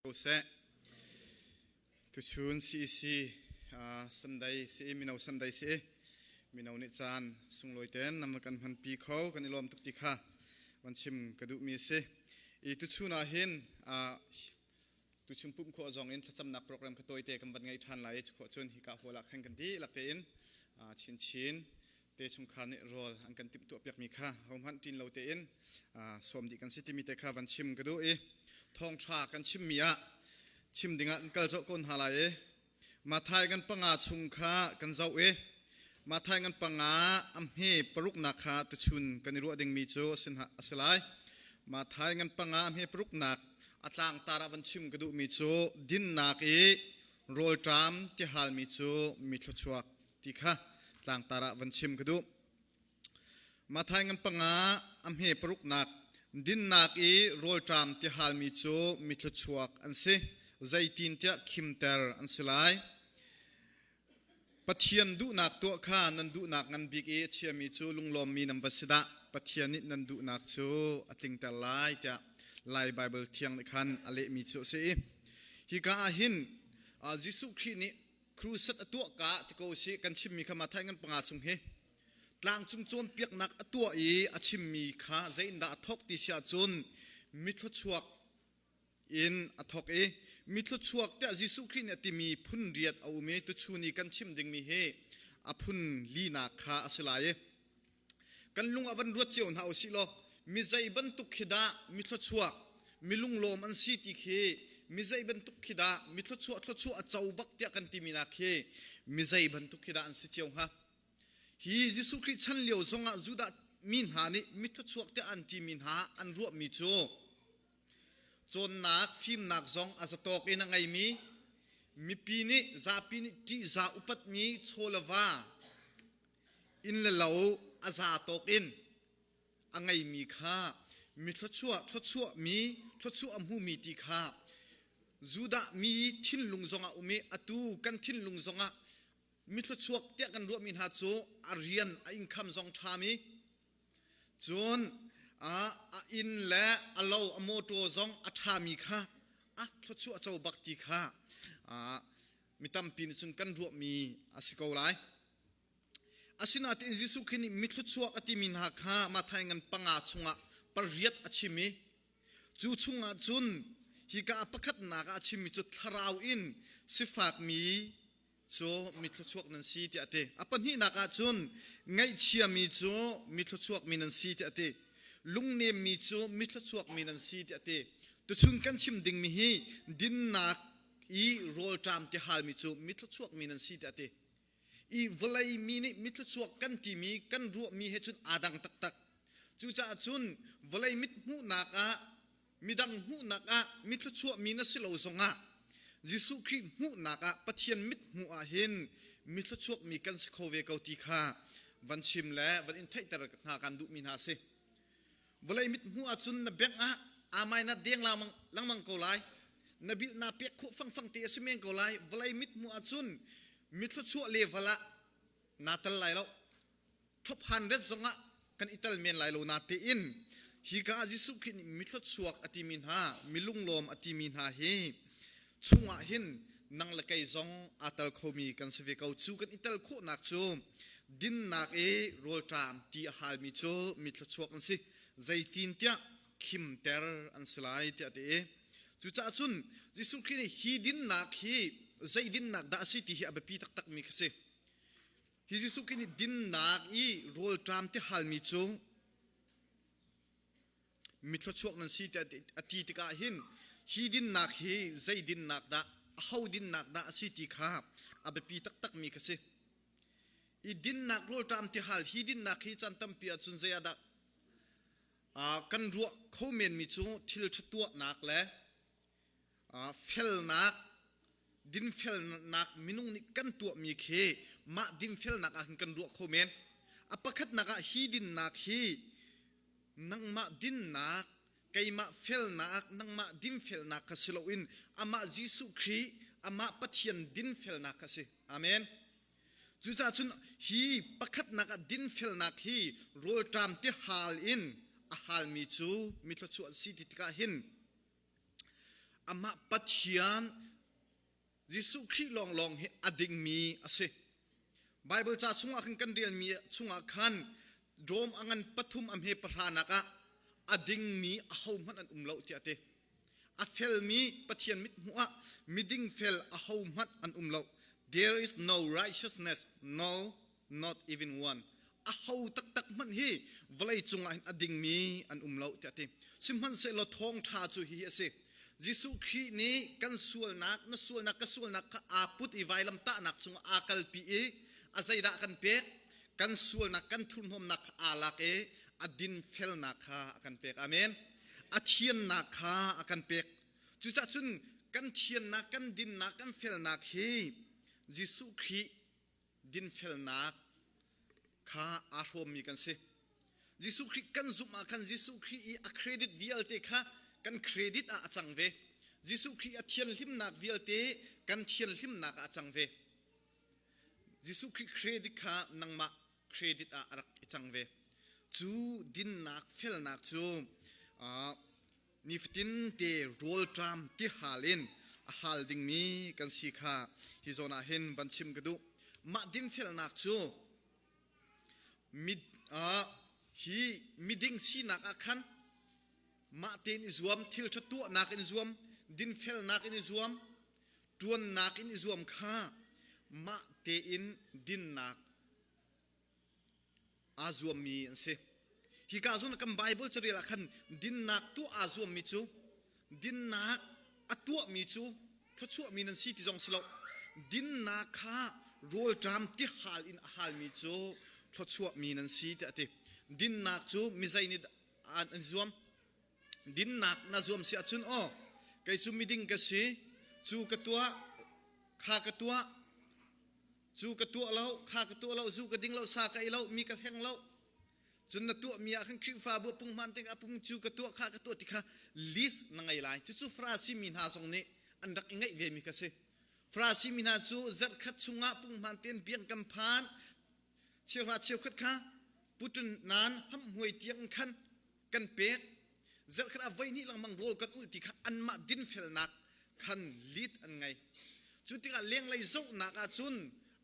Ko seh. Tuchun CEC Sunday si mino Sunday si mino nih caan sunglawi ten nam kan hmanpi kho kan i lawm tuk ti kha van chim ka duhmi si. I tuchun ah hin tuchun pumh khawh zong in thlacamnak program ka tawite kan van ngei ṭhan lai i khawh cun hika hall ah khan kan dihlak tein chinchin te chungkhar nih rawl an kan timhtuah piakmi kha hohmanh ṭin lo tein sawm dih kan si timi te kha van chim ka duh i thawngṭha kan chimmi ah chim dingah kan kal zau ko hna lai i Mathai kan panga chung kha kan zoh i Mathai kan panga a hme paruknak kha tuchun kan i ruah dingmi cu a si lai. Mathai ngan panga a hme paruknak a tlangtar ah van chim ka duhmi cu dinnak i rawlṭam tihalmi cu mi thluachuak ti kha tlangtar ah van chim ka duh. Mathai ngan panga a hme paruknak dinnak i rawlṭam ti halmi cu mi thluachuak an si zeitintiah khimter an si lai. Pathian duhnak tuah kha nan duhnak ngan bik i a chiami cu lunglawmmi nan va si dah. Pathian nih nan duhnak cu a tlingter lai tiah Lai Baibal thiang nih khan a lehmi cu a si i hika ah hin Jesuh Khrih nih crusade a tuah ka ti ko si kan chimmi kha Matthai ngan panga chung hi tlangcung cawnpiaknak a tuah i a chimmi kha zeiindah a thawk ti si ahcun mithluachuak in a thawk i mithluachuak tiah Jesuh Khrih nih a timi phun riat a um i tuchun i kan chim dingmi hi a phun linak kha a si lai i Kan lung ah van ruat cio hna usih law mi zei bantuk khi dah mi thluachuak, mi lunglawm an si ti khi mi zei bantuk khi dah mi thluachuah thluachuah a co bak tiah kan timi nak khi mi zei bantuk khi dah an si cio hnga? Hi Jesuh Khrih chan lio zongah Judah mi hna nih mi thluachuak tiah an timi hna an ruahmi cu cawnnak fimnak zong a zatawk in a ngeimi mipi nih zapi nih ṭihzah upatmi chaw le va inn le lo a za tawk in a ngeimi kha mi thluachuah thluachuahmi thluachuah a hmumi ti kha Judah mi thinlung zongah um i atu kan thinlung zongah mi thluachuak tiah kan ruahmi hna cu a rian a income zong ṭhami cun a inn le a lo a motor zong a ṭhami kha a thluachuah co bak ti kha mi tampi nih cun kan ruahmi a si ko lai. Asinain Jesuh Khrih nih mi thluachuak a timi hna kha Matthai ngan panga chungah pariat a chim i cu chungah cun hika ah pakhatnak ah a chimmi cu thlarau in sifakmi cu mi thluachuak nan si tiah a ti. A pahnihnak ah cun ngaihchiami cu mi thluachuakmi nan si tiah a ti. Lungnemmi cu mi thluachuakmi nan si tiah a ti. Tuchun kan chim dingmi hi dinnak i rawlṭam ti halmi cu mi thluachuakmi nan si tiah a ti. I vawlei mi nih mi thluachuak kan timi kan ruahmi he cun aa dang taktak. Cucaah cun vawlei mit hmuhnak ah midang hmuhnak ah mi thluachuahmi na si lo zongah Jesuh Khrih hmuhnak ah Pathian mit hmuh ah hin mi thluachuakmi kan si kho ve ko ti kha van chim le van in theihter hna kan duhmi hna a si. Vawlei mit hmuh ahcun na bengh ah amai na deng lengmang ko lai. Na bilh na pek khawh fangfang te a si men ko lai. Vawlei mit hmuh ahcun mi thluachuah level ah naa tel lai lo. Top 100 zongah kan i tel men lai lo na tein hika ah Jesuh Khrih nih mi thluachuak a timi hna, mi lunglawm a timi hna hi chungah hin nang le kei zong aa tel khomi kan si ve ko. Cu kan i tel khawhnak cu dinnak i rawlṭam ti a halmi cu mi thluachuak an si. Zeitintiah khimter an si lai tiah a ti. Cucaah cun Jesuh Khrih nih hi dinnak hi zei dinnak dah a si ti hi a biapi taktakmi kha si. Hi Jesuh Khrih nih dinnak i rawlṭam ti halmi cu mi thluachuak nan si tiah a ti tikah hin hi dinnak hi zei dinnak dah aho dinnak dah a si ti kha a biapi taktakmi kha si. I dinnak rawlṭam ti hal hi dinnak hi caan tampi ahcun zei ah dah kan ruah kho menmi cu thil ṭha tuahnak le felnak dinfelnak minung nih kan tuahmi khi mah dinfelnak ah hin kan ruah kho men. A pakhatnak ah hi dinnak hi nangmah dinnak keimah felnak nangmah dinfelnak kha si loin amah Jesuh Khrih amah Pathian dinfelnak kha si. Amen. Cucaah cun hi pakhatnak ah dinfelnak hi rawlṭam ti hal in a halmi cu mi thluachuah an si ti tikah hin. Amah Pathian Jesuh Khrih lawnglawng hi a dingmi a si. Bible ca chungah khan kan relmi chungah khan Rom a ngan pathum a hme pahranak ah a dingmi ahohmanh an um lo tiah a ti. A felmi Pathian mithmuh ah miding fel ahohmanh an um lo. There is no righteousness, no, not even one. Aho taktak hmanh hi vawlei cungah hin a dingmi an um lo tiah a ti. Sihmanhsehlaw thawngṭha cu hihi a si. Jesuh Khrih nih kan sualnak, na sualnak, ka sualnak kha aa put i vailamtahnak cungah aa kalpi i a zeidah kan pek? Kan sualnak, kan thurhnawmnak kha aa lak i a dinfelnak kha a kan pek. Amen. A thiannak kha a kan pek. Cucaah cun kan thiannak, kan dinnak, kan felnak hi Jesuh Khrih dinfelnak kha aa hrawmmi kan si. Jesuh Khrih kan zumh ah khan Jesuh Khrih i a credit vialte kha kan credit ah a cang ve. Jesuh Khrih a thianhlimnak vialte kan thianhlimnak ah a cang ve. Jesuh Khrih credit kha nangmah credit ah a rak i cang ve. Cu dinnak felnak cu nifatin te rawlṭam tihal in a hal dingmi kan si kha hi zawn ah hin van chim ka duh. Mah dinfelnak cu hi miding sinak ah khan mah tein i zuam, thil ṭha tuahnak in i zuam, dinfelnak in i zuam, ṭuannak in i zuam kha mah tein dinnak aa zuammi an si. Hika zawn kan Bible carel ah khan dinnak tuah aa zuammi cu dinnak a tuahmi cu thluachuahmi nan si ti zong si lo. Dinnak kha rawlṭam tihal in a halmi cu thluachuahmi nan si tiah a ti. Dinnak cu mizei nih an zuam? Dinnak na zuam si ahcun aw kei cu miding ka si, cu ka tuah, kha ka tuah, Cu ka tuah lo, kha ka tuah lo, zu ka ding lo, sa ka ei lo, mi ka hleng lo. Cun na tuahmi ah khan Khrihfabu a punghman ting a pung cu ka tuah kha ka tuah ti kha list na ngei lai. Cucu Farasi mi hna zong nih an rak i ngeih ve mi kha si. Farasi mi hna cu zarhkhat chungah punghman tein biang kan phan, cheuhra cheukhat kha putun nan hamhmuai tiang khan kan pek zarhkhat ah voihnih lengmang rawl kan ulh ti kha anmah dinfelnak khan lead an ngei. Cu tikah lenglei zohnak ahcun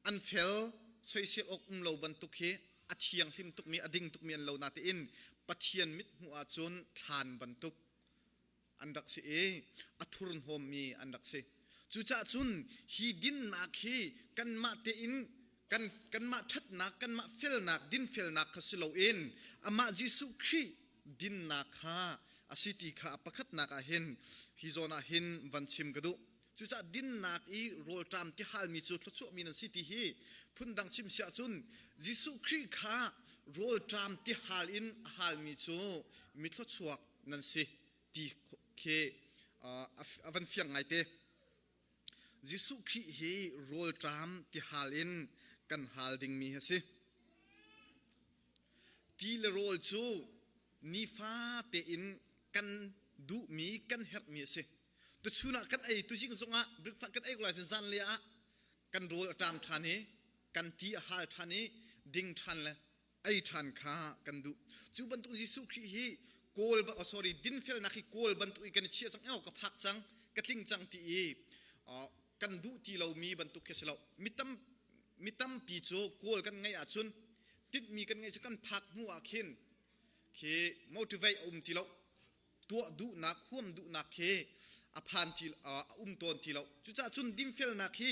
an fel soisel awk um lo bantuk hi a thianghlim tukmi a ding tukmi an lo natein Pathian mithmuh ahcun thlan bantuk an rak si i a thurhnawmmi an rak si. Cucaah cun hi dinnak hi kanmah tein kan kanmah ṭhatnak, kanmah felnak, dinfelnak kha si loin amah Jesuh Khrih dinnak kha a si ti kha a pakhatnak ah hin hi zawn ah hin van chim ka duh. Cucaah dinnak i rawlṭam ti halmi cu thluachuahmi nan si ti hi phundang chim si ahcun Jesuh Khrih kha rawlṭam ti hal in a halmi cu mi thluachuak nan si ti khi a van fiang ngaite. Jesuh Khrih hi rawlṭam ti hal in kan hal dingmi a si. Ti le rawl cu nifa tein kan duhmi, kan herhmi a si. Tuchun ah kan ei, tuzing zongah breakfast kan ei ko lai cun zanlei ah kan rawl a ṭam ṭhan i kan ti a hal ṭhan i ding ṭhan le ei ṭhan kha kan duh. Cu bantuk Jesuh Khrih hi kawl oh, sorry dinfelnak hi kawl bantuk i kan i chiah cang eo ka phak cang ka tling cang ti i kan duh ti lomi bantuk khi a si lo. Mi tam mi tampi cu kawl kan ngeih ahcun tinhmi kan ngeih cu kan phak hnu ah khin khi motivate a um ti lo tuah duhnak huam duhnak khi a phan ti a um tawn ti lo. Cucaah cun dinfelnak hi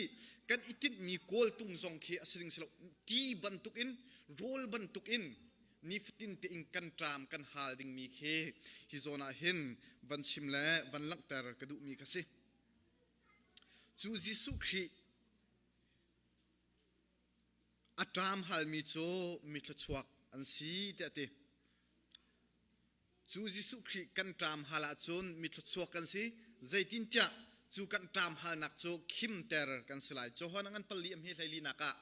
kan i tinhmi kawltung zong khi a si ding si lo. Ti bantukin rawl bantukin nifatin tein kan ṭam kan hal dingmi khi hi zawn ah hin van chim le van langhter ka duhmi kha si. Cu Jesuh Khrih a ṭam halmi cu mi thluachuak an si tiah a ti. Cu Jesuh Khrih kan ṭam hal ahcun mi thluachuak kan si. Zeitintiah cu kan ṭam halnak cu khimter kan si lai. Johan a ngan pali a hme hleili nak ah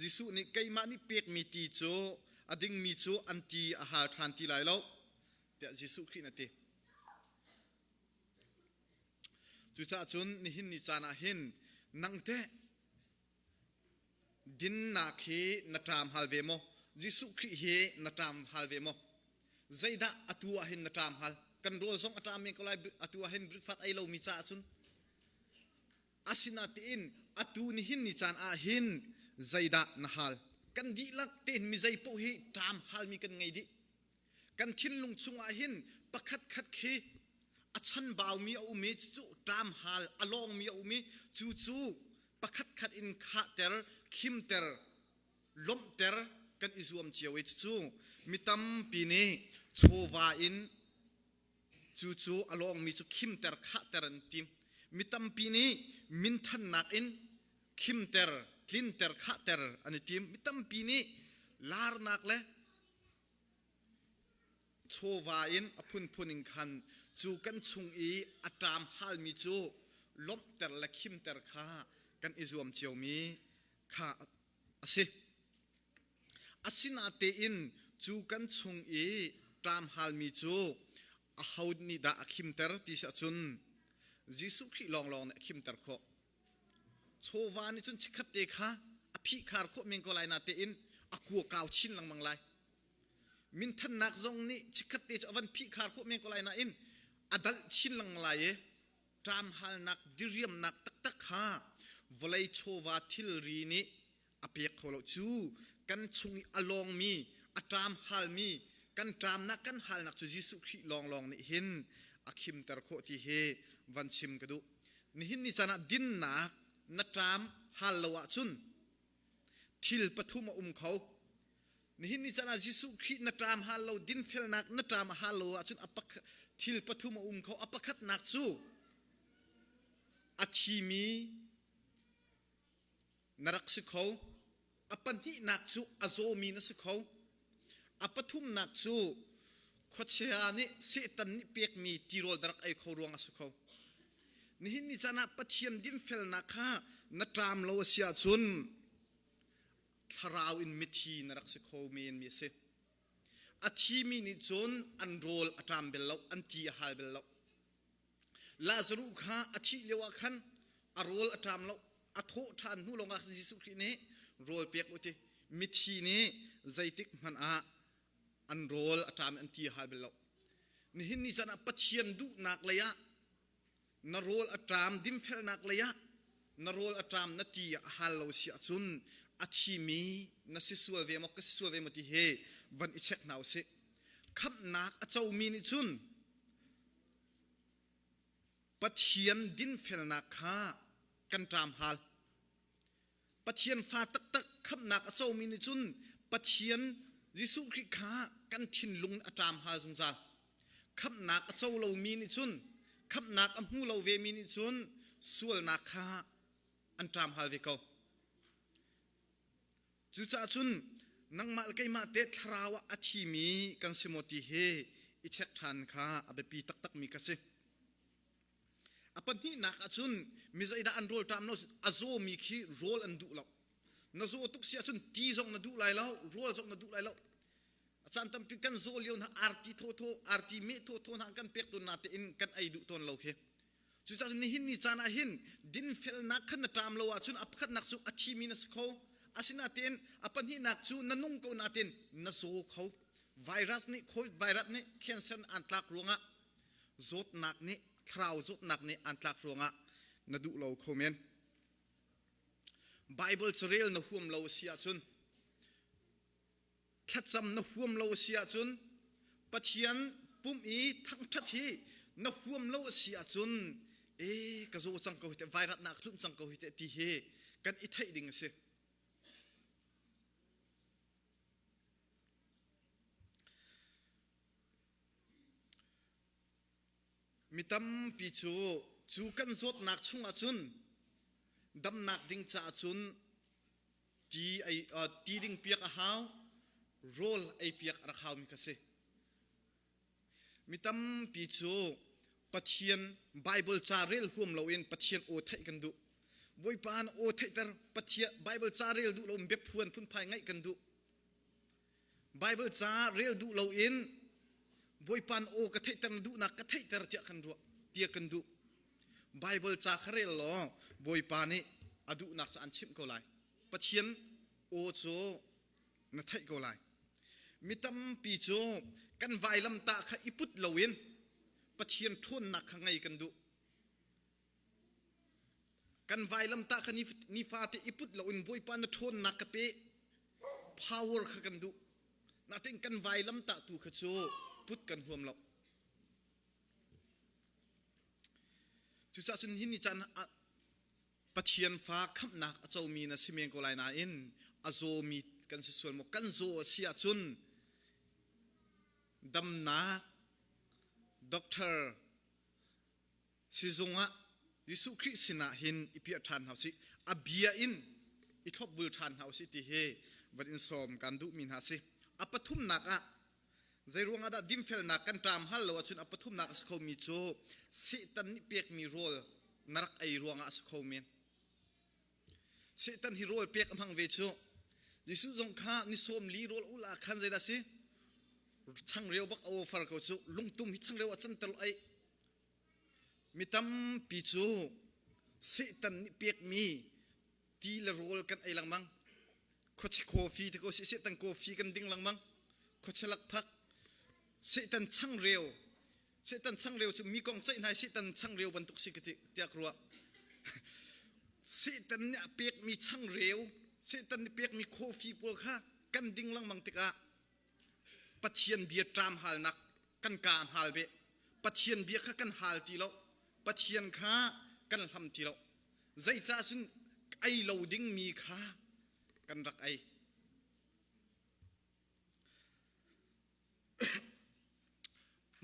Jesuh nih keimah nih pekmi ti cu a dingmi cu an ti a hal ṭhan ti lai lo tiah Jesuh Khrih nih a ti. Cucaah cun nihin ni caan ah hin nang teh Dinnak hi na ṭam hal ve maw? Jesuh Khrih hi na ṭam hal ve maw? Zeidah atu ah hin na ṭam hal? Kan rawl zong a ṭam men ko lai atu ah hin breakfast ei lomi caah cun. Asinain atu nihin ni caan ah hin zeidah na hal? Kan dihlak tein mi zei paoh hi ṭam halmi kan ngei dih. Kan thinlung chungah hin pakhat khat khi a chanbaumi a um i cucu ṭam hal a lawngmi a um i cucu pakhat khat in khahter, khimter, lawmhter kan i zuam cio i cucu mi tampi nih chawva in Cucu a lawngmi cu khimter khahter an tim. Mi tampi nih minthannak in khimter, tlinter, khahter an i tim. Mi tampi nih larnak le chawva in a phunphun in khan cu kan chung i a ṭam halmi cu lawmhter le khimter kha kan i zuam ciomi kha a si. Asinatein cu kan chung i ṭam halmi cu aho nih dah a khimter ti si ahcun Jesuh Khrih lawnglawng nih a khimter khawh. Chawva nih cun chikkhat te kha a phihkhar khawh men ko lai natein a kua kau chin lengmang lai. Minthannak zong nih chikkhat te cu a van phihkhar khawh men ko lai nain a dalh chin lengmang lai i ṭamhalnak diriamnak taktak kha vawlei chawva thilri nih a pek kho lo. Cu kan chung i a lawngmi, a ṭam halmi, kan ṭamnak kan halnak cu Jesuh Khrih lawnglawng nih hin a khimter khawh ti hi van chim ka duh. Nihin ni caan ah dinnak na ṭam hal lo ahcun thil pathum a um kho. Nihin ni caan ah Jesuh Khrih na ṭam hal lo, dinfelnak na ṭam a hal lo ahcun a pak thil pathum a um kho. A pakhatnak cu a thimi na rak si kho. A pahnihnak cu a zawmi na si kho. A pathumnak cu khuachia nih Satan nih pekmi tirawl na rak ei kho ruang a si kho. Nihin ni caan ah Pathian dinfelnak kha na ṭam lo a si ahcun thlarau in mithi na rak si kho men mi a si. A thimi nih cun an rawl a ṭam bel lo, an ti a hal bel lo. Lazaruh kha a thih lio ah khan a rawl a ṭam lo, a thawh ṭhan hnu lawngah khan Jesuh Khrih nih rawl pek u ti. Mithi nih zeitik hmanh ah an rawl a ṭam an ti a hal bel lo. Nihin ni caan ah Pathian duhnak lei ah na rawl a ṭam dinfelnak lei ah na rawl a ṭam na ti a hal lo si ahcun a thimi na si sual ve maw ka si sual ve maw ti hi van i check hna usih. Khamhnak a comi nih cun Pathian dinfelnak kha kan ṭam hal. Pathian fa taktak khamhnak a comi nih cun Pathian Jesuh Khrih kha kan thinlung a ṭam hal zungzal. Khamhnak a co lomi nih cun khamhnak a hmu lo vemi nih cun sualnak kha an ṭam hal ve ko. Cucaah cun nangmah le keimah te thlarau ah a thimi kan si maw ti hi i check ṭhan kha a biapi taktakmi ka si. A pahnihnak ah cun mi zeidah an rawl ṭam lo a zawmi khi rawl an duh lo. Na zaw tuk si ahcun ti zong na duh lai lo, rawl zong na duh lai lo. A caan tampi kan zaw lio hna arti thawthaw, arti meh thawthaw hna kan pek tawn natein kan ei duh tawn lo khi. Cucaah nihin ni caan ah hin dinfelnak khan na ṭam lo ahcun a pakhatnak cu a thimi na si kho. Asinain a pahnihnak cu na nung ko nain na zaw kho. Virus nih COVID virus nih cancer an tlak ruangah zawtnak nih thlarau zawtnak nih an tlak ruangah na duh lo kho men. Bible carel na huam lo a si ahcun thlacam na huam lo a si ahcun Pathian pum i thangṭhat hi na huam lo a si ahcun e ka zaw cang ko hi teh vairatnak tlunh cang ko hi teh ti hi kan i theih ding a si. Mi tampi cu cu kan zawtnak chungah cun damnak ding caah cun ti ei uh, ti ding piak a hau rawl ei piak a rak haumi kha si mi tampi cu Pathian Bible ca rel huam loin Pathian aw theih kan duh Bawipa na aw theihter Pathian Bible ca rel duh loin biaphuan phunphai ngaih kan duh Bible ca rel duh loin Bawipa na aw ka theihter na duhnak ka theihter tiah kan ruah tiah kan duh Bible ca kha rel law Bawipa nih a duhnak cu an chimh ko lai. Pathian aw cu na theih ko lai. Mi tampi cu kan vailamtah kha i put loin Pathian ṭhawnnak kha ngei kan duh. Kan vailamtah kha nifate i put loin Bawipa na ṭhawnnak ka pe. Power kha kan duh. Natin kan vailamtah tu kha cu put kan huam lo. Cucaah cun hi ni caan Pathian fa khamhnak a comi na si men ko lai nain a zawmi kan si sual maw kan zaw a si ahcun damnak doctor sizung ah Jesuh Khrih sinah hin i piah ṭhan hna usih a bia in i thlopbul ṭhan hna usih ti hi van in sawm kan duhmi hna si a pathumnak ah Zeiruang ah dah dinfelnak kan ṭam hal lo ahcun a pathumnak a si khomi cu Satan nih pekmi rawl na rak ei ruangah a si kho men. Satan hi rawl pek a hmang ve cu. Jesuh zong kha ni sawm li rawl ul ah khan zeidah si? Changreu bak a offer ko cu. Lungtum hi changreu a canter ai. Mi tampi cu Satan nih pekmi ti le rawl kan ei lengmang khuachi coffee ti ko si sehtan coffee kan ding lengmang khuachi lakphak sehtan changreu sehtan changreu cu mi kong ceih hna sehtan changreu bantuk si ka ti tiah ka ruah sehtan nih a pekmi changreu sehtan nih pekmi coffee pawl kha kan ding lengmang tikah Pathian bia ṭam halnak kan ka hal ve Pathian bia kha kan hal ti lo Pathian kha kan hlam ti lo Zeicah cun ei lo dingmi kha kan rak ei.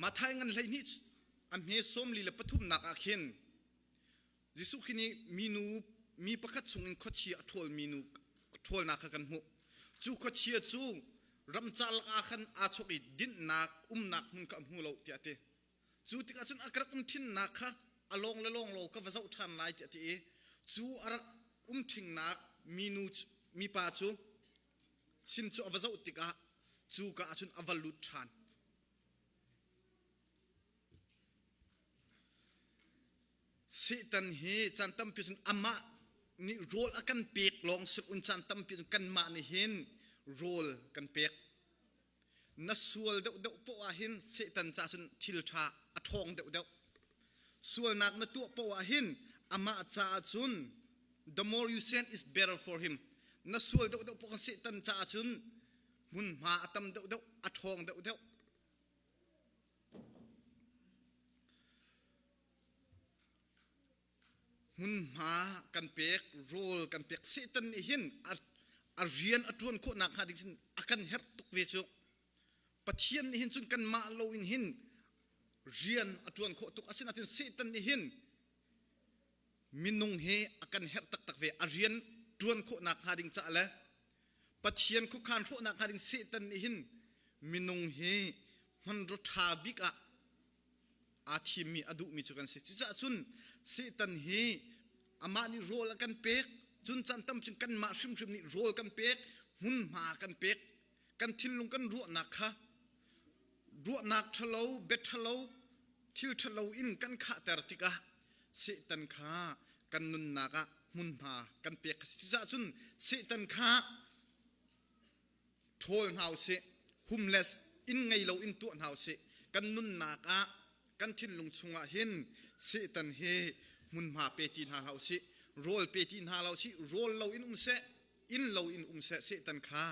Matthai ngan 12 a hme sawmli le pathumnak ah khin Jesuh Khrih nih minu mi pakhat chungin khuachia a ṭhawl minu ṭhawlnak kha kan hmuh. Cu khuachia cu ramcar lakah khan aa chawk i dinhnak umnak hmun kha a hmu lo tiah a ti. Cu tikah cun a ka rak um ṭhinnak kha a lawng le lawng lo ka va zoh ṭhan lai tiah a ti i cu a rak um ṭhingnak minu mipa cu sin cu a va zoh tikah cu ka ah cun a va lut ṭhan. Satan hi caan tampi cun amah nih rawl a kan pek lawng si un caan tampi cun kanmah nih hin rawl kan pek. Na sual deuhdeuh poah ah hin Satan ca cun thil ṭha a ṭhawng deuhdeuh. Sualnak na tuah poah ah hin amah caah cun the more you sin is better for him. Na sual deuhdeuh poah khan Satan caah cun hmunhma a tam deuhdeuh, a ṭhawng deuhdeuh. Hmunhma kan pek, rawl kan pek. Satan nih hin a, a rian a ṭuan khawh nakhnga ding cun a kan herh tuk ve cu. Pathian nih hin cun kanmah lo in hin rian a ṭuan khawh tuk. Asinain Satan nih hin minung hi a kan herh taktak ve. A rian ṭuan khawh nakhnga ding caah le Pathian khuakhan hrawhnak hnga ding Satan nih hin minung hi hmanraw ṭha bik ah aa thimmi a duhmi cu kan si. Cucaah cun Satan hi amah nih rawl a kan pek, cun caan tam cun kanmah hrimhrim nih rawl kan pek, hmunhma kan pek, kan thinlung kan ruahnak kha ruahnak ṭhalo, bia ṭhalo, thil ṭhalo in kan khahter tikah Satan kha kan nunnak ah hmunhma kan pek a si. Cucaah cun Satan kha ṭhawl hna usih, homeless inn ngei lo in tuah hna usih. Kan nunnak ah kan thinlung chungah hin Satan hi hmunhma pe ti hna hlah usih, rawl pe ti hna hlah usih, rawl lo in um seh, inn lo in um seh Satan kha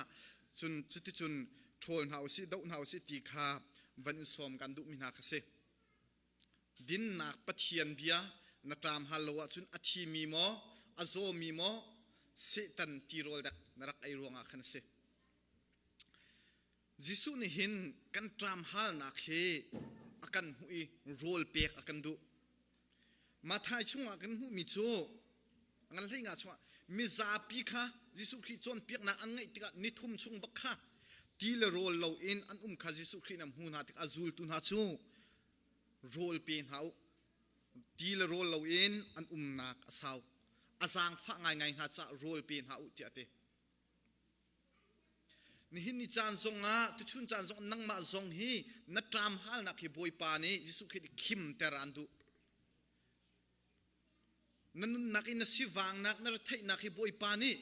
cun cuticun ṭhawl hna usih, doh hna usih ti kha van in sawm kan duhmi hna kha si. Dinnak Pathian bia na ṭam hal lo ahcun a thimi maw, a zawmi maw, Satan tirawl dek na rak ei ruangah khan a si. Jesuh nih hin kan ṭam halnak hi a kan hmuh i rawl pek a kan duh. Matthai chungah kan hmuhmi cu ngan hlei nga chungah mizapi kha Jesuh Khrih cawnpiaknak an ngeih tikah nithum chung bak kha ti le rawl loin an um kha Jesuh Khrih nih a hmu hna tikah a zultu hna cu rawl pe hna u ti le rawl loin an umnak a sau a zaangfah ngaingai hna caah rawl pe hna u tiah a ti nihin ni caan zongah tuchun caan zong nangmah zong hi na ṭam halnak hi Bawipa nih Jesuh Khrih nih khimter aan duh Na nunnak i na sivangnak na retheihnak hi Bawipa nih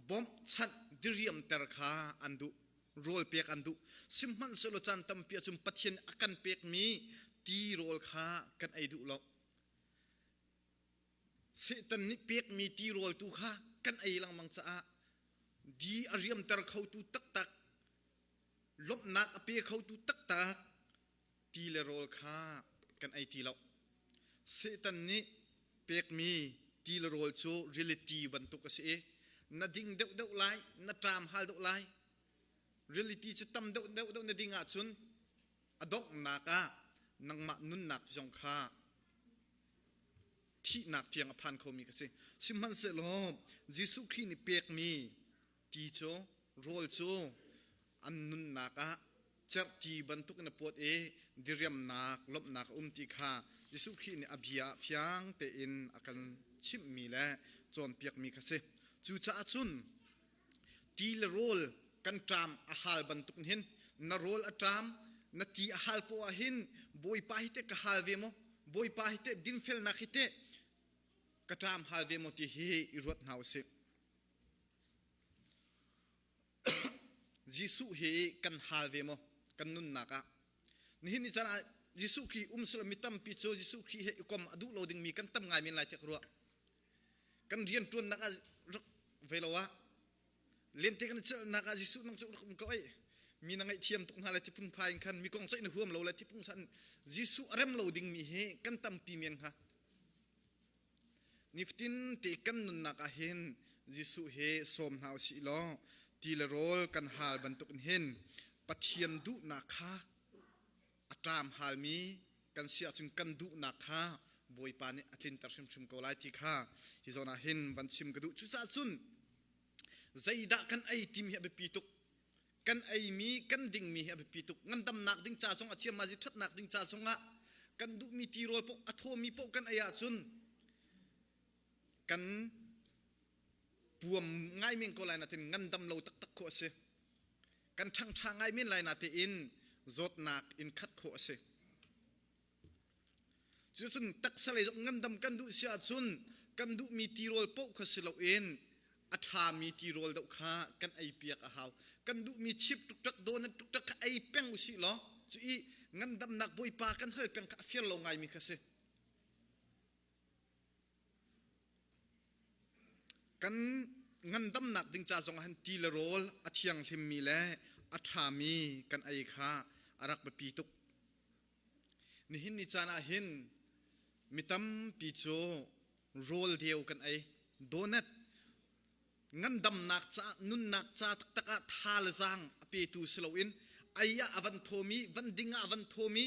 bawmhchanh diriamter kha an duh rawl pek an duh sihmanhsehlaw caan tampi ahcun Pathian a kan pekmi ti rawl kha kan ei duh lo. Satan nih pekmi tirawl tu kha kan ei lengmang caah di a riamter khotu taktak, lawmhnak a pe khotu taktak ti le rawl kha kan ei ti lo. Satan nih pekmi ti le rawl cu reality bantuk a si i na ding deuhdeuh lai, na ṭam hal deuh lai. Reality cu tam deuh deuh deuh na ding ahcun a donghnak ah nangmah nunnak zong kha thihnak tiang a phan khomi ka si. Sihmanhsehlaw Jesuh Khrih nih pekmi ti cu rawl cu an nunnak ah cerhti bantuk in a puat i diriamnak lawmhnak a um ti kha Jesuh Khrih nih a bia ah fiang tein a kan chimhmi le cawnpiakmi kha si. Cucaah cun ti le rawl kan ṭam a hal bantuk hin na rawl a ṭam na ti a hal poah hin Bawipa hi teh ka hal ve maw Bawipa hi teh dinfelnak hi teh ka ṭam hal ve maw ti hi i ruat hna usih. Jesuh hi kan hal ve maw kan nunnak ah nihin ni caan ah Jesuh Khrih um silo mi tampi cu Jesuh Khrih he i kom a duh lo dingmi kan tam ngai men lai tiah ka ruah kan rian ṭuannak ah rak ve lo ah lente kan celhnak ah Jesuh nang cu rak um ko ai mi na ngaihthiam tuk hna le ti phunphai in khan mi kong ceih na huam lo le ti pungsan Jesuh a rem lo dingmi hi kan tampi men hnga Nifatin te kan nunnak ah hin Jesuh he sawm hna usih law ti le rawl kan hal bantuk in hin Pathian duhnak kha a ṭam halmi kan si ahcun kan duhnak kha Bawipa nih a tlinter hrimhrim ko lai ti kha hi zawn ah hin van chim ka duh. Cucaah cun zeidah kan ei timi hi a biapi tuk. Kan eimi kan dingmi hi a biapi tuk. Ngandamnak ding ca zongah ciammazi ṭhatnak ding ca zongah kan duhmi tirawl paoh a thawmi paoh kan ei ahcun kan puam ngai men ko lai natin ngandam lo taktak khawh a si. Kan ṭhangṭha ngai men lai natein zawtnak in khat khawh a si. Cucun taksa lei zong ngandam kan duh si ahcun kan duhmi tirawl paoh kha si loin a ṭhami tirawl deuh kha kan ei piak a hau. Kan duhmi chip ṭukṭak donut ṭukṭak kha ei peng usih law cu i ngandamnak Bawipa kan hal peng kha a fir lo ngaimi kha si. Kan ngandamnak ding ca zong ah hin ti le rawl a thianghlimmi le a ṭhami kan ei kha a rak biapi tuk. Nihin ni caan ah hin mi tampi cu rawl deu kan ei. Donut ngandamnak ca nunnak ca taktak ah tha le zaang a petu si loin ei ah a van thawmi, van ding ah a van thawmi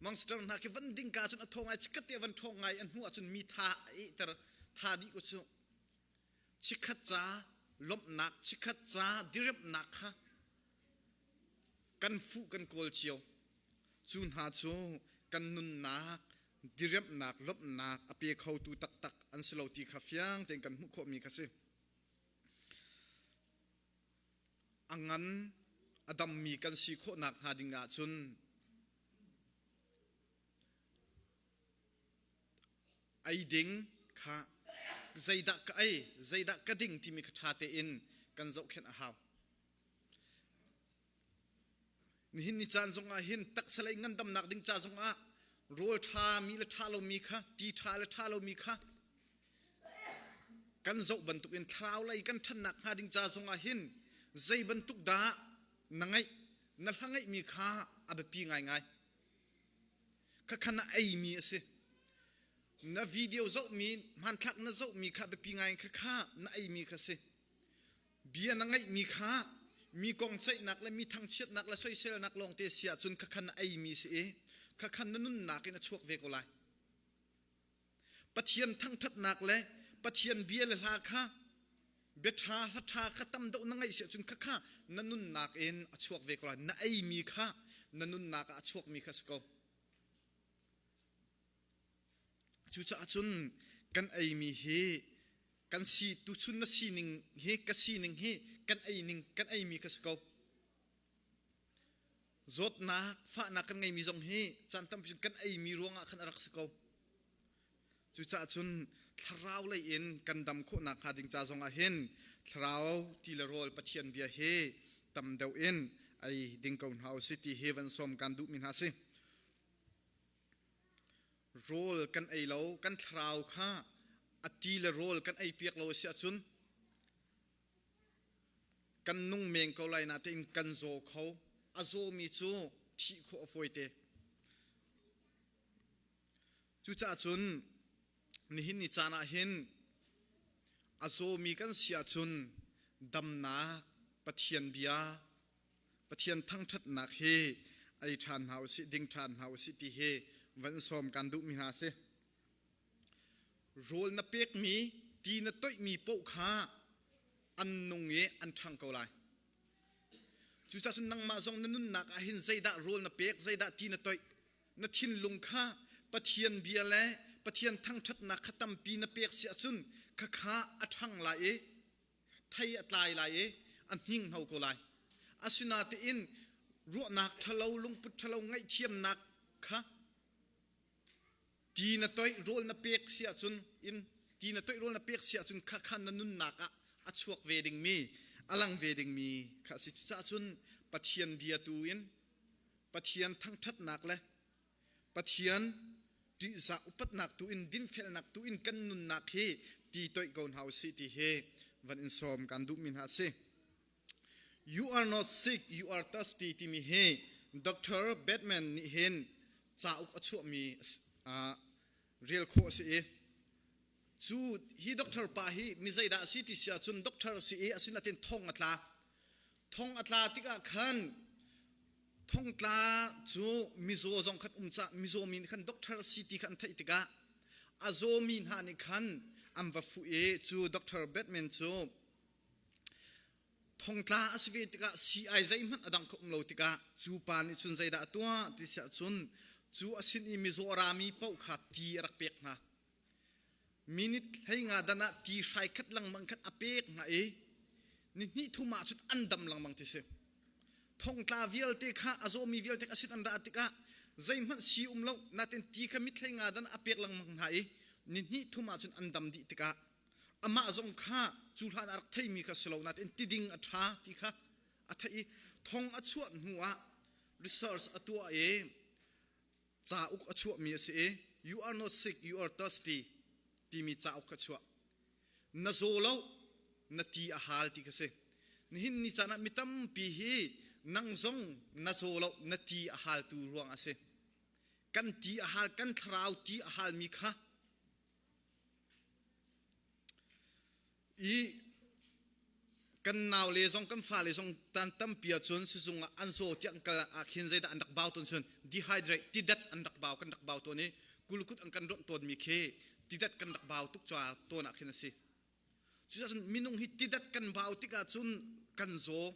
monster hna khi van ding ka cun a thaw ngai chikkhat te a van ṭhawng ngai a hnu ah cun mi tha a ihter tha dih ko cu chikkhat ca lawmhnak chikkhat ca diriamhnak kha kan fuh kan kawl cio cu hna cu kan nunnak diriamhnak lawmhnak a pe khotu taktak an si lo ti kha fiang tein kan hmuh khawhmi kha si a ngan a dammi kan si khawhnak hnga ding ahcun ei ding kha zeidah ka ei zeidah ka ding timi kha ṭha tein kan zohkhenh a hau. Nihin ni caan zongah hin taksa lei ngandamnak ding ca zongah rawl ṭha mi le ṭha lomi kha ti ṭha le ṭha lomi kha kan zoh bantukin thlarau lei kan ṭhannak hnga ding ca zongah hin zei bantuk dah na ngeih na hla ngeihmi kha a biapi ngaingai. Khakha na eimi a si. Na video zohmi hmanthlak na zohmi kha biapi ngai khakha na eimi kha si. Bia na ngeihmi kha mi kong ceihnak le mi thangchiatnak le soiselnak lawngte si ahcun khakha na eimi si i khakha na nunnak in a chuak ve ko lai. Pathian thangṭhatnak le Pathian bia le hla kha bia ṭha hla ṭha kha tam deuh na ngaih si ahcun khakha na nunnak in a chuak ve ko lai. Na eimi kha na nunnak ah a chuakmi kha si ko. Cucaah cun kan eimi hi kan si tuchun na sining hi ka sining hi kan eining kan eimi ka si ko. Zawtnak fahnak kan ngeimi zong hi caan tampi cun kan eimi ruangah khan a rak si ko. Cucaah cun thlarau lei in kan dam khawhnak hnga ding ca zongah hin thlarau ti le rawl Pathian bia hi tam deuh in ei ding ko hna usih ti hi van sawm kan duhmi hna si. Rawl kan ei lo, kan thlarau kha a ti le rawl kan ei piak lo a si ahcun kan nung men ko lai natein kan zaw kho. A zawmi cu thih khawh a fawite. Cucaah cun nihin ni caan ah hin a zawmi kan si ahcun damnak Pathian bia Pathian thangṭhatnak hi ei ṭhan hna usih ding ṭhan hna usih ti hi van sawm kan duhmi hna a si. Rawl na pekmi ti na toihmi paoh kha an nung i an ṭhang ko lai. Cucaah cun nangmah zong na nunnak ah hin zeidah rawl na pek, zeidah ti na toih, na thinlung kha Pathian bia le Pathian thangṭhatnak kha tampi na pek si ahcun khakha a ṭhang lai i thei a tlai lai i a hninghno ko lai. Asinain ruahnak ṭhalo, lungput ṭhalo, ngaihthiamnak kha ti na toih rawl na pek si ahcun in ti na toih rawl na pek si ahcun kha kha na nunnak ah a chuak ve dingmi a lang ve dingmi kha a si. Cucaah cun Pathian bia tu in Pathian thangṭhatnak le Pathian ṭihzah upatnak tu in dinfelnak tu in kan nunnak hi ti toih ko hna usih ti hi van in sawm kan duhmi hna a si. You are not sick, you are thirsty timi hi Dr. Batman nih hin cauk a chuahmi rel khawh a si i cu hi doctor pa hi mi zeidah a si ti si ahcun doctor a si i asinain thong a tla. Thong a tla tikah khan thongtla cu mizaw zong khan um cah mizaw mi nih khan doctor a si ti kha an theih tikah a zawmi hna nih khan an va fuh i cu Doctor Batman cu thongtla a si ve tikah sii zeihmanh a dang kha um lo tikah cu pa nih cun zeidah a tuah ti siah cun cu a sin i mizaw a rami paoh kha ti a rak pek hna. Minute 15 dan ah ti hrai khat lengmang khat a pek hna i ni hnih thum ah cun an dam lengmang ti si. Thongtla vialte kha a zawmi vialte a sin an ra tikah zeihmanh si um lo natin ti kha mit 15 dan a pek lengmang hna i ni hnih thum ah cun an dam dih tikah amah zong kha cu hlan a rak theimi kha si lo natin tiding a ṭha ti kha a theih i thong a chuah hnu ah research a tuah i cauk a chuahmi a si i you are not sick you are thirsty timi cauk kha chuah na zaw lo na ti a hal ti kha si nihin ni caan ah mi tampi hi nang zong na zaw lo na ti a hal tu ruang a si kan ti a hal kan thlarau ti a halmi kha I kan naule zong kan fale zong tan tampi ahcun sizung ah an zaw tiah an kal ah khin zeidah an rak bau tawn cun dehydrate tidat an rak bau kan rak bau tawn i kulkut an kan ronh tawnmi khi tidat kan rak bau tuk caah tawn ah khin a si. Cucaah minung hi tidat kan bau tikah cun kan zaw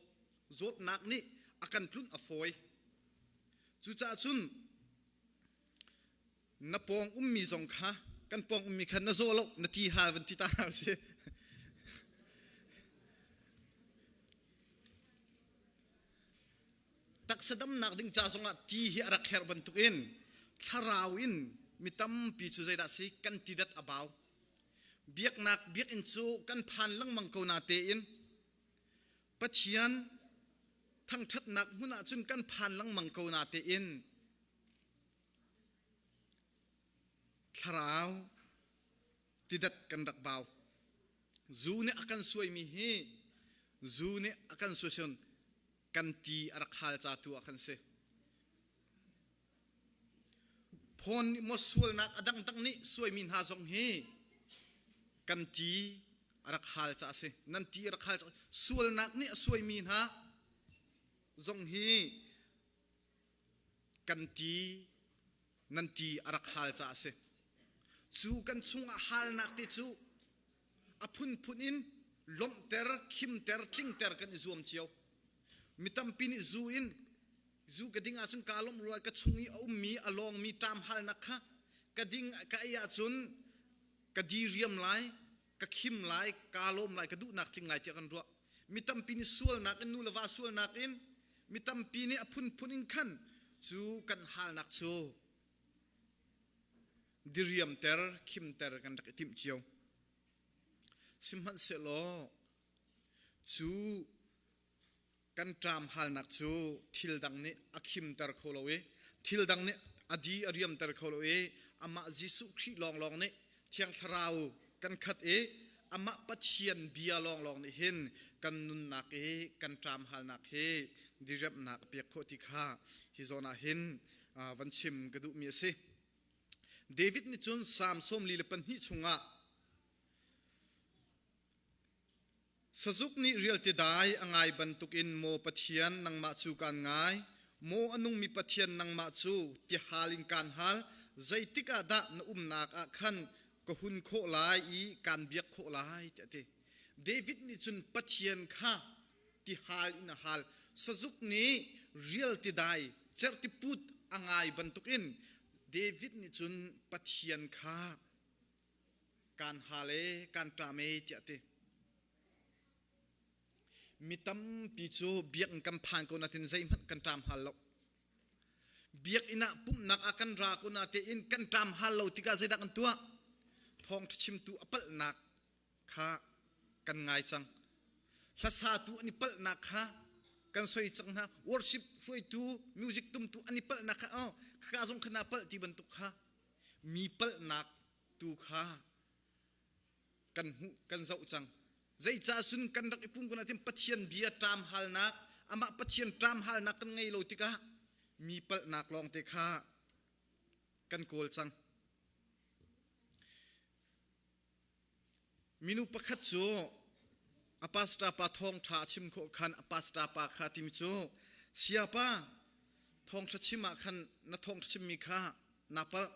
zawtnak nih a kan tlunh a fawi. Cucaah cun Na pawng ummi zong kha kan pawng ummi kha na zaw lo na ti hal van ti ta hna si. Taksa damnak ding ca zongah ti hi a rak herh bantukin thlarau in mi tampi cu zeidah si kan ti dat a bau. Biaknak biakinn cu kan phan lengmang ko na tein Pathian thangṭhatnak hmun ah cun kan phan lengmang ko na tein Thlarau tidat kan rak bau. Zu nih a kan suaimi hi zu nih a kan suai kan ti a rak hal ca tu ah khan si. Phone nih maw sualnak a dangdang nih suaimi hna zong hi kan ti a rak hal ca a si. Nan ti a rak hal ca sualnak nih a suaimi hna zong hi Kan ti nan ti a rak hal caah a si. Cu kan chungah halnak te cu a phunphun in lawmhter, khimter, tlingter kan i zuam cio. Mi tampi nih zu in zu ka ding ahcun kaa lawmh rua ka chung i a ummi a lawngmi ṭam halnak kha ka ding ka ei ahcun ka diriam lai, ka khim lai, kaa lawm lai, ka duhnak tling lai tiah kan ruah. Mi tampi nih sualnak in nu le va sualnak in mi tampi nih a phunphun in khan cu kan halnak cu diriamter, khimter kan rak i timh cio. Sihmanhsehlaw cu kan ṭam halnak cu thil dang nih a khimter kho lo i thil dang nih a di a riamter kho lo i amah Jesuh Khrih lawnglawng nih Thiang Thlarau kan khat i amah Pathian bia lawnglawng nih hin kan nunnak i kan ṭamhalnak hi diriamhnak a pek khawh ti kha hi zawn ah hin van chim ka duhmi a si. David nih cun Salm 42 chungah Sazuk nih rialte dai a ngai bantukin maw Pathian nangmah cu kaan ngai, maw a nungmi Pathian nangmah cu tihal in kaan hal, zeitik ah dah na umnak ah khan ka hun khawh lai i kaan biak khawh lai tiah a ti. David nih cun Pathian kha tihal in a hal. Sazuk nih rialte dai cerhti put a ngai bantukin David nih cun Pathian kha kaan hal e kaan ṭam e tiah a ti. Mi tampi cu biakinn kan phan ko natin zeihmanh kan ṭam hal lo. Biakinn ah pumhnak ah kan ra ko natein kan ṭam hal lo tikah zeidah kan tuah? Thawngṭha chimtu a palhnak kha kan ngai cang. Hlasatu an i palhnak kha kan soi cang hna. Worship hruaitu, music tumtu an i palhnak kha oh, khaka zong kha naa palh ti bantuk kha mi palhnak tu kha kan hmuh kan zoh cang zeicah cun kan rak i pum kun ahcun Pathian bia ṭam halnak amah Pathian ṭam halnak kan ngei lo tikah mi palhnak lawngte kha kan kawl cang Minu pakhat cu a pastor pa thawngṭha a chim khawh khan a pastor pa kha timi cu siapa thawngṭha chim ah khan na thawngṭha chimmi kha naa palh.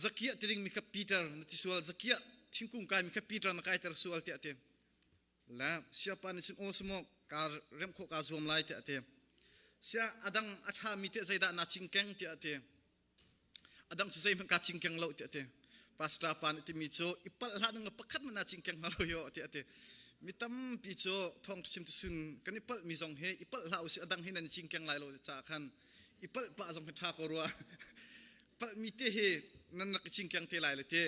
Zakiah ti dingmi kha Peter na ti sual, Zakiah thingkung kaimi kha Peter na kaiter sual tiah a ti. Le siapa nih cun aw samaw kaa remh khawh kaa zuam lai tiah a ti. Sia a dang a ṭhami teh zeidah naa cingkeng tiah a ti. A dang cu zeihmanh kaa cingkeng lo tiah a ti. Pastor pa nih timi cu i palh hlah ning pakhat hmanh naa cingkeng hnga lo yo tiah a ti. Mi tampi cu thawngṭha chim tusun kan i palhmi zong hi i palh hlah usih a dang hi nan i cingkeng lai lo caah khan i palh pah zong hi ṭha ko rua. Palhmi te hi nan rak i cingkeng te lai le ti.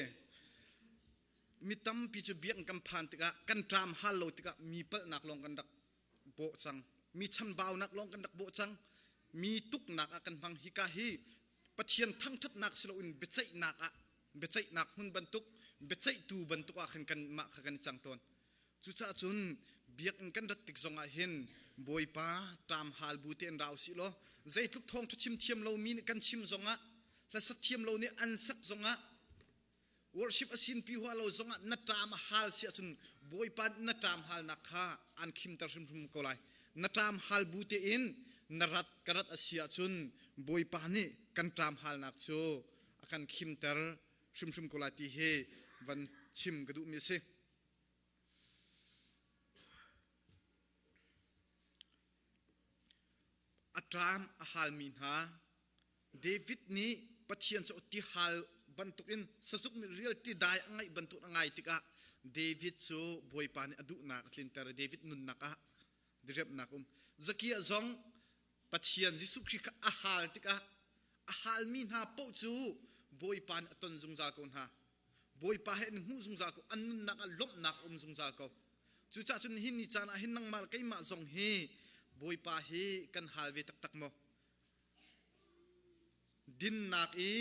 Mi tampi cu biakinn kan phan tikah kan ṭam hal lo tikah mi palhnak lawng kan rak bawh cang mi chanbaunak lawng kan rak bawh cang mi tuknak ah kan hmang hika hi Pathian thangṭhatnak si loin biaceihnak ah biaceihnak hmun bantuk biaceihtu bantuk ah khan kan mah kha kan i cang tawn cucaah cun biakinn kan rat tik zongah hin Bawipa ṭam hal bu tein ra usih law zeitluk thawngṭha chim thiam lomi nih kan chim zongah hlasak thiam lo nih an sak zongah Worship a sinpi hua lo zongah na ṭam a hal si ahcun Bawipa na ṭam halnak kha aan khimter hrimhrim ko lai. Na ṭam hal bu tein na rat ka rat a si ahcun Bawipa nih kan ṭam halnak cu a kan khimter hrimhrim ko lai ti hi van chim ka duhmi a si. A ṭam a halmi hna David nih Pathian cu tihal bantukin sazuk nih rial tidai a ngaih bantuk a ngai tikah David cu Bawipa nih a duhnak a tlinter i David nunnak ah diriamhnak um. Zakia zong Pathian Jesuh Khrih kha a hal tikah a halmi hna paoh cu Bawipa nih a ton zungzal ko hna. Bawipa he an hmuh zungzal ko, an nunnak ah lawmhnak a um zungzal ko. Cucaah cun hi ni caan ah hin nangmah le keimah zong hi Bawipa hi kan hal ve taktak maw? Dinnak i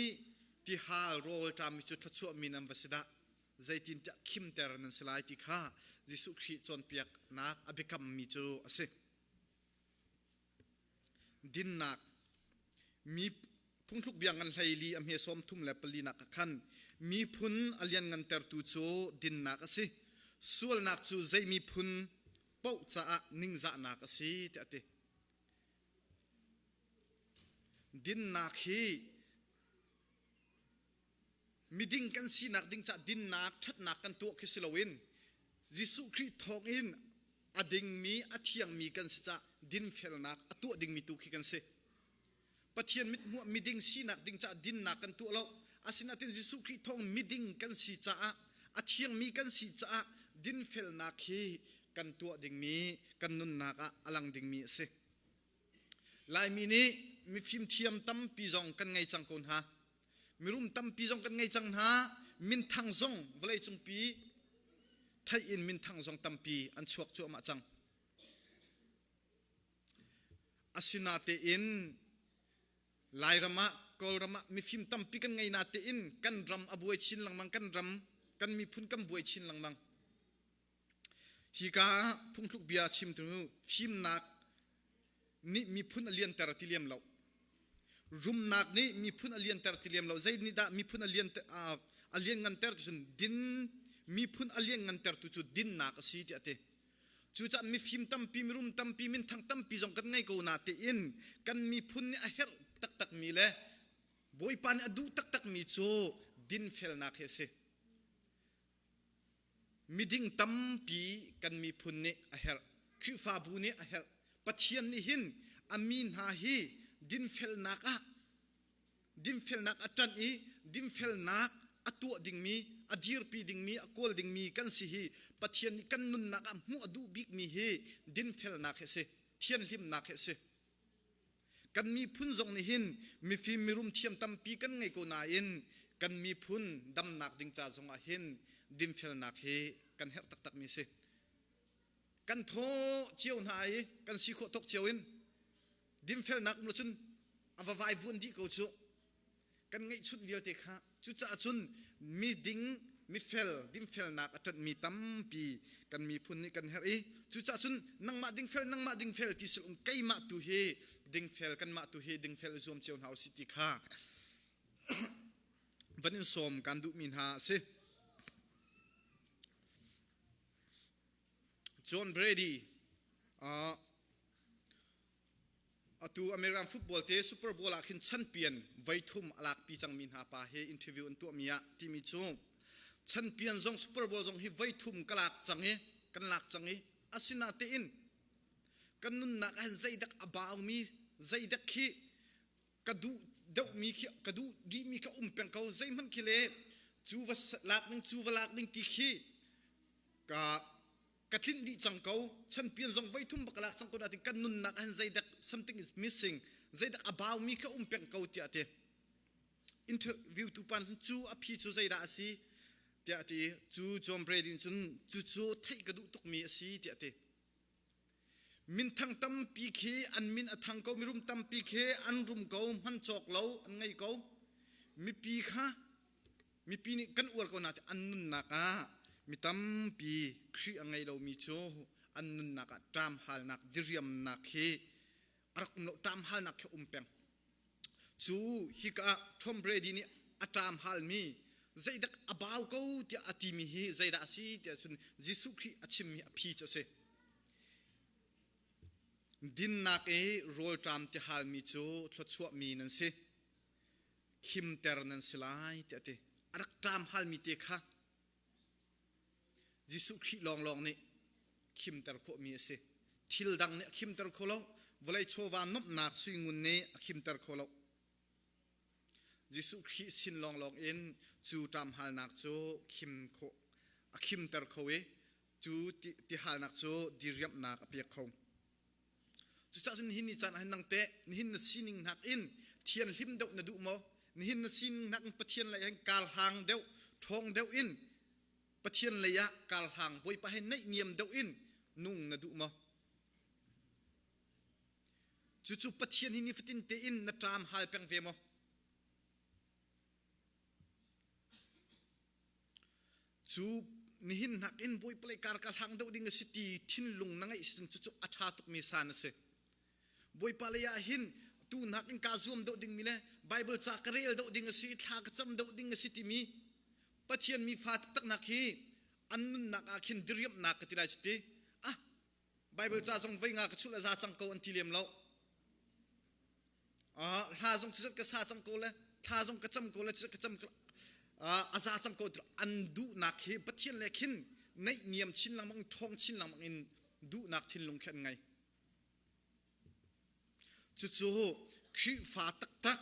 tihal rawlṭammi cu thluachuahmi nan va si dah! Zeitintiah khimter nan si lai ti kha Jesuh Khrih cawnpiaknak a biakammi cu a si. Dinnak mi phungthluk bia ngan 14 a hme 34 nak ah khan miphun a lianngantertu cu dinnak a si. Sualnak cu zei miphun paoh caah ningzahnak a si tiah a ti. Dinnak hi miding kan sinak ding caah dinnak ṭhatnak kan tuah khi si loin Jesuh Khrih thawngin a dingmi a thiangmi kan si caah dinfelnak a tuah dingmi tu khi kan si. Pathian mithmuh miding sinak ding caah dinnak kan tuah lo. Asinain Jesuh Khrih thawng miding kan si caah a thiangmi kan si caah dinfelnak hi kan tuah dingmi kan nunnak ah a lang dingmi a si. Laimi nih mifim thiam tampi zong kan ngei cang ko hna. Mirum tampi zong kan ngei cang hna. Minthang zong vawleicungpi theih in minthang zong tampi an chuak cuahmah cang. Asinatein Lairam ah. Kawlram ah mifim tampi kan ngei na tein kan ram a buai chin lengmang, kan ram kan miphun kan buai chin lengmang. Hika ah phungthluk bia chimtu fimnak nih miphun a lianter ti lem lo. Rumnak nih miphun a lianter ti lem lo. Zei nih dah miphun a lian a liannganter ti cun din miphun a lianngantertu cu dinnak a si tiah a ti. Cucaah mifim tampi, mirum tampi, minthang tampi zong kan ngei ko na tein kan miphun nih a herh taktakmi le Bawipa nih a duh taktakmi cu dinfelnak hi a si. Miding tampi kan miphun nih a herh. Khrihfabu nih a herh. Pathian nih hin a mi hna hi dinfelnak ah dinfelnak a ṭanh i dinfelnak a tuah dingmi, a dirpi dingmi, a kawl dingmi kan si hi Pathian nih kan nunnak ah hmuh a duh bikmi hi dinfelnak hi a si. Thianhlimnak hi a si. Kan miphun zong nih hin mifim mirum thiam tampi kan ngei ko nain kan miphun damnak ding ca zongah hin dinfelnak hi kan herh taktakmi a si. Kan thaw cio hna i kan si khawh tawk cio in dinfelnak um lo cun a va vaivuan dih ko cu. Kan ngeihchunh vialte kha cucaah cun miding mifel dinfelnak a ṭanhmi tampi kan miphun nih kan herh i cucaah cun nangmah dingfel nangmah dingfel ti si um keimah tu hi dingfel kanmah tu hi dingfel i zuam cio hna usih ti kha van in sawm kan duhmi hna a si. John Brady uh, Atu American football te Super Bowl ah khin champion voithum a lakpi cangmi hna pa he interview an tuahmi ah timi cu champion zong Super Bowl zong hi voithum ka lak cang i kan lak cang i asinatein kan nunnak ah hin zeidak a baumi zeidak khi ka duh deuhmi khi ka duh dihmi ka um peng ko zeihmanh khi le cu va lak ding cu va lak ding ti khi ka ka tlinh dih cang ko champion zong voithum bak lak cang ko natin kan nunnak ah hin zeidak something is missing zeidak a baumi kha um peng ko tiah ti interview tu pan cu a phi cu zeidah a si tiah ti cu John Brady cun cu cu theih ka duh tukmi a si tiah ti minthang tampi khi an min a thang ko mirum tampi khi an rum ko hman cawk lo an ngei ko mipi kha Mipi nih kan uar ko nain an nunnak ah mi tampi Khrih a ngei lomi cu an nunnak ah ṭamhalnak, diriamnak hi a rak um lo. Ṭamhalnak khi a um peng. Cu hika ah Tom Brady nih a ṭamhalmi zeidak a bau ko tiah a timi hi zeidah a si tiah cun Jesuh Khrih a chimmi a phi cu a si. Dinnak i rawlṭam tihalmi cu thluachuahmi nan si. Khimter nan si lai tiah a ti. A rak ṭam halmi te kha Jesuh Khrih lawnglawng nih khimter khawhmi a si. Thil dang nih a khimter kho lo. Vawlei chawva nuamhnak suingun nih a khimter kho lo. Jesuh Khrih sin lawnglawng in cu ṭamhalnak cu khim khawh a khimter kho i cu tihalnak cu diriamhnak a pek kho. Cucaah cun nihin ni caan ah hin nang teh nihin na sining nakin thianhlim deuh na duh maw? Nihin na sining nakin Pathian lei ah hin karhlang deuh, ṭhawng deuh in Pathian lei ah karhlang Bawipa he naihniam deuh in nung na duh maw? Cucu Pathian hi nifatin tein na ṭam hal peng ve maw? Cu nihin nakin Bawipa lei kar ka hlang deuh ding a si ti thinlung na ngeih si cucu a ṭha tukmi san a si. Bawipa lei ah hin tu nakin kaa zuam deuh dingmi le Bible ca ka rel deuh ding a si, thla ka cam deuh ding a si timi Pathian mi fa taktaknak hi an nunnak ah khin diriamhnak ka ti lai cu ti. Ah, Bible ca zong voi nga ka chulh a za cang ko an ti lem lo. Hla zong cu ka sa cang ko le thla zong ka cam ko le ka cam a za cang ko an duhnak hi Pathian le khin naih niam chin lengmang ṭhawng chin lengmang in duhnak thinlung khi an ngei. Cucu Khrihfa taktak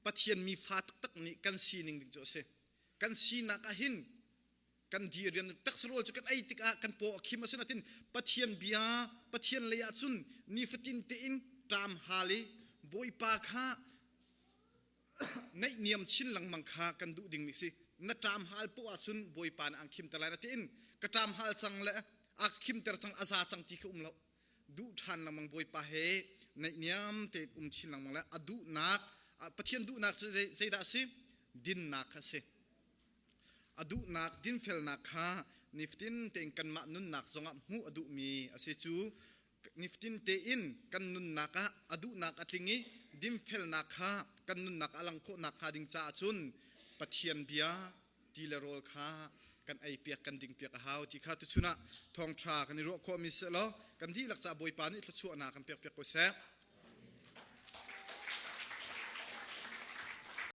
Pathian mi fa taktak nih kan sining ding cu a si. Kan sinak ah hin kan diriam taksa rawl cu kan ei tikah kan paw a khim asinain Pathian bia Pathian lei ah cun nifatin tein ṭam hal i Bawipa kha naihniam chin lengmang kha kan duh dingmi si na ṭam hal poah ahcun Bawipa nih an khimter lai na tiin ka ṭam hal cang le a khimter cang a za cang ti kha um lo duh ṭhan lengmang Bawipa he naihniam tein um chin lengmang le a duhnak Pathian duhnak cu zeidah a si? Dinnak kha a si. A duhnak dinfelnak kha nifatin tein kanmah nunnak zongah hmuh a duhmi a si. Cu nifatin tein kan nunnak ah a duhnak a tling i dinfelnak kha kan nunnak a lang khawh nakhnga ding caah cun Pathian bia ti le rawl kha kan ei piak kan ding piak a hau ti kha tuchun ah thawngṭha kan i ruah khawhmi si law kan dihlak caah Bawipa nih thluachuahnak kan pek piak ko seh.